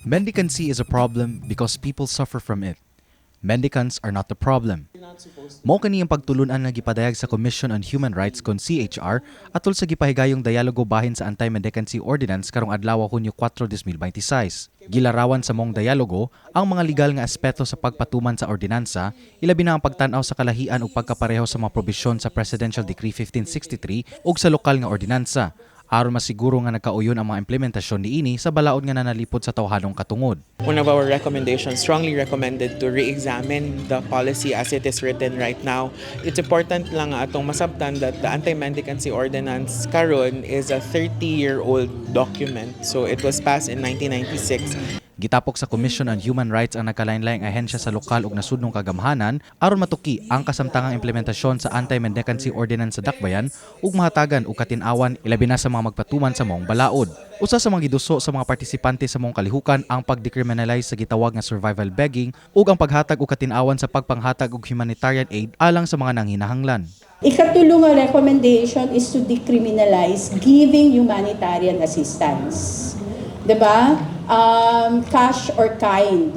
Mendicancy is a problem because people suffer from it. Mendicants are not the problem. Mao kani ang pagtulunan nga gipadayag sa Commission on Human Rights kon CHR atol sa gipahigayong dialogo bahin sa Anti-Mendicancy Ordinance karong adlaw, Hunyo 4, 2026. Gilarawan sa maong dialogo ang mga legal nga aspeto sa pagpatuman sa ordinansa, ilabi na ang pagtan-aw sa kalahian ug pagkapareho sa mga probisyon sa Presidential Decree 1563 ug sa lokal nga ordinansa aron masiguro nga nagkauyon ang mga implementasyon niini sa balaod nga nanalipod sa tawhanong katungod. One of our recommendations strongly recommended to re-examine the policy as it is written right now. It's important lang nga atong masabtan that the Anti-Mendicancy Ordinance karon is a 30-year-old document. So it was passed in 1996. Gitapok sa Commission on Human Rights ang nagkalain-laing ahensya sa lokal ug nasudnong kagamhanan aron matuki ang kasamtangang implementasyon sa Anti-Mendicancy Ordinance sa Dakbayan ug mahatagan og katin-awan, ilabi na sa mga magpatuman sa maong balaod. Usa sa mga giduso sa mga partisipante sa maong kalihukan ang pag-decriminalize sa gitawag nga survival begging ug ang paghatag og katin-awan sa pagpanghatag og humanitarian aid alang sa mga nanghinahanglan. Ikatulo nga recommendation is to decriminalize giving humanitarian assistance. 'Di ba? Cash or kind.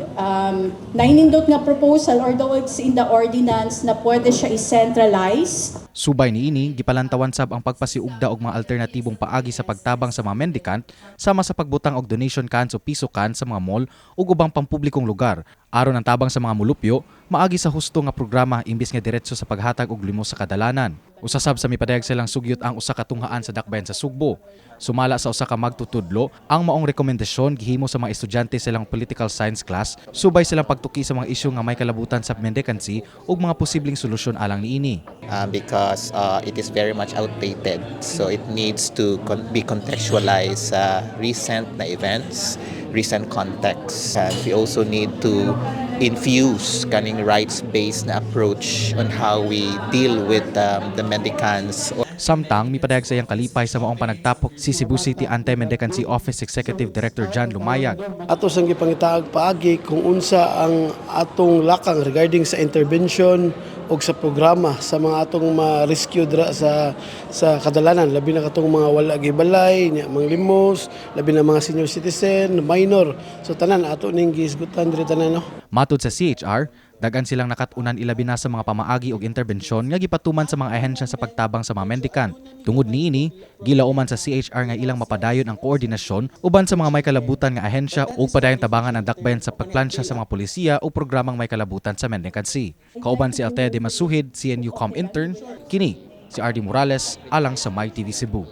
Nainindot nga proposal, although it's in the ordinance na pwede siya i-centralize. Subay niini, gipalantawan sab ang pagpasiugda og mga alternatibong paagi sa pagtabang sa mga mendicant, sama sa pagbutang og donation cans o piso can sa mga mall ug ubang pampublikong lugar aron ang tabang sa mga mulupyo maagi sa husto nga programa imbis nga diretso sa paghatag og limos sa kadalanan. Usa sab sa mipadayag silang sugyot ang usa ka tunghaan sa Dakbayan sa Sugbo. Sumala sa usa ka magtutudlo, ang maong rekomendasyon gihimo sa mga estudyante sa ilang political science class subay silang pagtuki sa mga isyu nga may kalabutan sa mendicancy ug mga posibleng solusyon alang niini. Because it is very much outdated. So it needs to be contextualized sa recent na events, recent context. And we also need to infuse kaning rights-based na approach on how we deal with the mendicants. Samtang mipadayag sa iyang kalipay sa maong panagtapok si Cebu City Anti-Mendicancy Office Executive Director John Lumayag. Ato sang gipangitaag paagi kung unsa ang atong lakang regarding sa intervention o sa programa sa mga atong ma-rescue dira sa kadalanan, labi na katong mga wala gibalay nya, manglimos, labi na mga senior citizen, minor. So tanan ato ning gihisgutan diri tanan, no. Matud sa CHR, dagan silang nakat-unan ilabi na sa mga pamaagi og interbensyon nga gipatuman sa mga ahensya sa pagtabang sa mga mendicant. Tungod niini, gilauman sa CHR nga ilang mapadayon ang koordinasyon uban sa mga may kalabutan nga ahensya ug padayong tabangan ang Dakbayan sa pagplansya sa mga polisiya o programang may kalabutan sa mendicancy. Kauban si Althea de Masuhid, CNU Com intern, kini si RD Morales alang sa My TV Cebu.